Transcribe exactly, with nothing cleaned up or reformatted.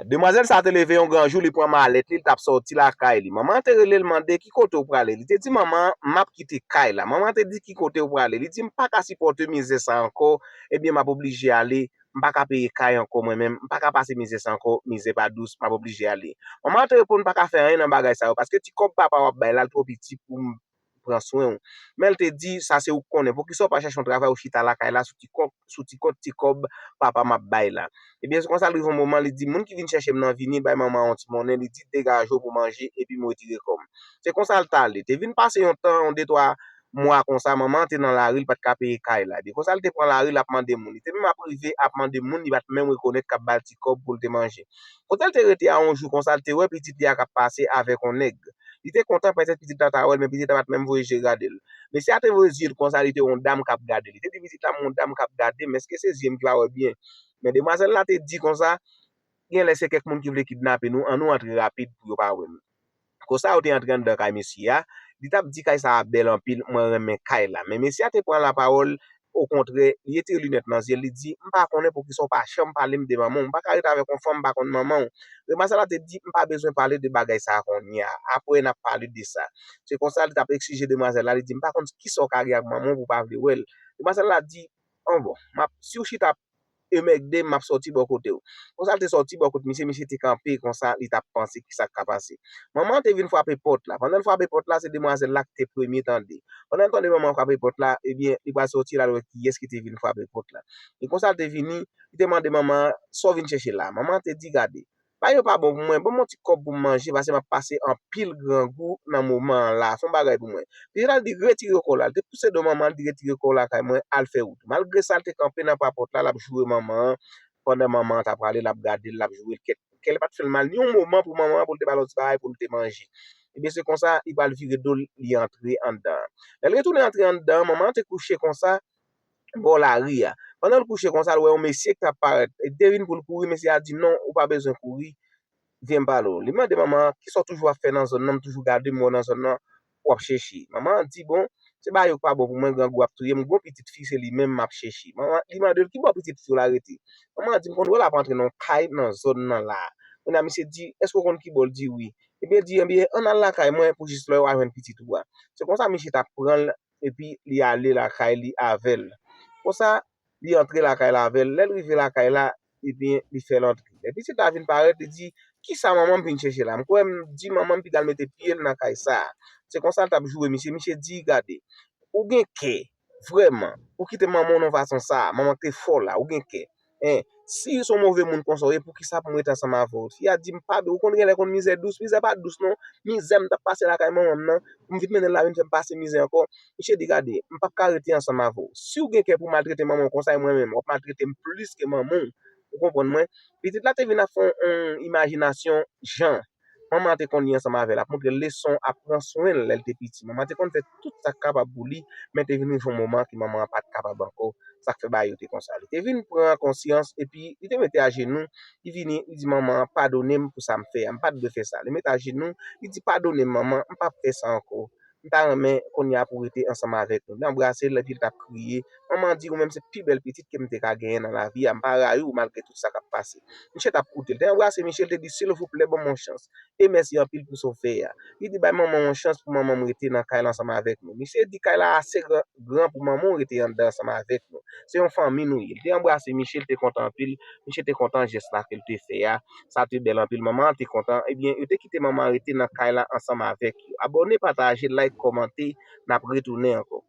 Demwazèl sa te leve yon gran jou, li pran malèt li, li t ap sòti lakay li. Manman an te rele l mande ki kote w prale. Li te di manman an, "M ap kite kay la." Manman an te di, "Ki kote w prale?" Li di, "M pa ka sipòte mizè sa ankò, ebyen m ap oblije ale. M pa ka peye kay ankò mwen menm, m pa ka pase mizè sa ankò, mizè pa dous, m ap oblije ale." Manman an te reponn, "Pa ka fè anyen nan bagay sa yo, paske ti kòb papa w ap bay la, l twò piti pou m pran swen w." Men l te di, "Sa se ou k konnen, poukisa w pa chèche yon travay, ou chita lakay la sou ti kòb, sou ti kòb, ti kòb papa m ap bay la?" Ebyen, se konsa l rive yon moman, li di, "Moun ki vin chèche m nan vini, bay manman an yon ti monnen," li di, "Degaje w pou manje, epi m retire kò m." Se konsa l t ale. Te vin pase yon tan, yon de twa mwa konsa, manman an te nan lari, li pa t ka peye kay la. Ebyen, konsa l te pran lari, l ap mande moun. Li te menm ap rive ap mande moun, li pa t menm rekonèt k ap ba l ti kòb pou l te manje. Kote l te rete a yon jou konsa, l te wè pitit li a k ap pase avèk yon nèg. Li te kontan, petèt pitit la ta wè l, men pitit la pa t menm voye je gade l. Mesye a te voye zye l konsa, li te wè yon dam k ap gade l. Li te di pitit la, "M wè yon dam k ap gade m, èske se zye m ki pa wè byen?" Men demwazèl la te di konsa, "Genlè se kèk moun ki vle kidnape nou, ann nou antre rapid pou yo pa wè n." Konsa, yo te antre anndan kay mesye a. Li t ap di, "Kay sa a bèl anpil, mwen renmen kay la." Men mesye a te pran lapawòl, okontrè, li retire linèt nan zye l, li di, "M pa konnen poukisa w pa janm pale m de manman w. M pa ka rete avèk yon fanm m pa konn manman w." Demwazèl la te di, "M pa bezwen pale de bagay sa a kounye a. Apre, n ap pale de sa." Se konsa, li t ap eksije demwazèl la, li di, "M pa konn kisa w ka gen ak manman w pou w pa vle wè l." Demwazèl la di, "An bon, m ap, si w chita ap emègde m, m ap sòti bò kote w." Konsa, l te sòti bò kote misye, misye te kanpe konsa, li t ap panse kisa k ka pase. Manman an te vin frape pòt la. Pandan l frape pòt la, se demwazèl la ki te premye tande. Pandan l tande manman an frape pòt la, ebyen, li pral sòti, l al wè kiyès ki te vin frape pòt la. E konsa l te vini, li te mande manman an, "Sa w vin chèche la?" Manman an te di, "Gade, bagay yo pa bon pou mwen, ban m yon ti kòb pou m manje, paske m ap pase anpil grangou nan moman an la, fè yon bagay pou mwen." Pitit la di, "Retire kò w la." Li te pouse do manman an, li di, "Retire kò w lakay mwen, al fè wout ou." Malgre sa, l te kanpe nan papòt la, l ap joure manman an. Pandan manman an t ap prale, l ap gade l, l ap joure l. Kè, kè l pa t fè l mal ni yon moman pou manman an, pou l te ba l yon ti bagay pou l te manje. Ebyen, se konsa, li pral vire do l, li antre anndan. Lè l retounen antre anndan, manman an te kouche konsa, bò lari a. Pandan l kouche konsa, l wè yon mesye ki t ap parèt. Li te vin pou l kouri, mesye a di, "Non, ou pa bezwen kouri. Vyen m pale w." Li mande manman an, "Kisa w toujou ap fè nan zòn nan? M toujou gade m wè w nan zòn nan, w ap chèche." Manman an di, "Bon, se bagay yo k pa bon pou mwen, grangou ap touye m, gon pitit fi, se li menm m ap chèche." Manman, li mande l, "Ki bò pitit fi w la rete?" Manman an di, "M konn wè l ap antre nan yon kay nan zòn nan la a." Kounye a, misye di, "Èske w konn ki bò?" L di, "Wi." Ebyen, di, "Ebyen, ann al lakay mwen pou jis lè w a jwenn pitit ou a." Se konsa, misye t ap pran l, epi li ale lakay li avè l. Konsa, li antre lakay la avè l. Lè l rive lakay la, ebyen, li fè l antre. Lè pitit la vin parèt, li di, "Kisa manman m vin chèche la? M kwè m di manman m pi gal mete pye l nan kay sa a." Se konsa l t ap joure misye. Misye di, "Gade, ou gen kè, vrèman. Ou kite manman w nan fason sa a, manman k te fè w la, ou gen kè. En, si se yon move moun konsa w ye, poukisa pou m rete ansanm avè w?" Fi a di, "M pa, ou konn genlè konn mizè dous, mizè pa dous non. Mizè m t ap pase lakay manman m nan, pou m vin mennen l la vin fè m pase mizè ankò." Misye di, "Gade, m p ap ka rete ansanm avè w. Si w gen kè pou w maltrete manman w konsa, e mwen menm, w ap maltrete m plis ke manman w. Ou konprann mwen?" Pitit la te vin ap fè yon, yon imajinasyon jan manman an te konn li ansanm avè l, ap montre l leson, ap pran swen l lè l te piti. Manman an te konn fè tout sa k kapab pou li, men te vin rive yon moman ke manman an pa t kapab ankò. Sa k fè bagay yo te konsa. Li te vin pran konsyans, epi li te mete ajenou, li vini, li di manman an, "Padone m pou sa m fè a, m pa t dwe fè sa." Li mete ajenou, li di, "Padone m, manman, m p ap fè sa ankò. M ta renmen kounye a pou w rete ansanm avèk nou." Li anbrase l, epi l t ap kriye. Manman an di, "Ou menm se pi bèl pitit ke m te ka genyen nan lavi a. M pa rayi w malgre tout sa k ap pase." Misye t ap koute l. Te anbrase misye, l te di, "Silvouplè, ban m yon chans. E mèsi anpil pou sa w fè a." Li di, "Bay manman w yon chans pou manman m rete nan kay la ansanm avèk nou." Misye di, "Kay la ase gran, gran pou manman w rete anndan ansanm avèk nou. Se yon fanmi nou ye." Li te anbrase misye, l te kontan anpil. Misye te kontan jès la ke l te fè a. Sa te bèl anpil. Manman an te kontan. Ebyen, yo te kite manman an rete nan kay la ansanm avèk yo. Abòne, pataje, like, kòmante. N ap retounen ankò.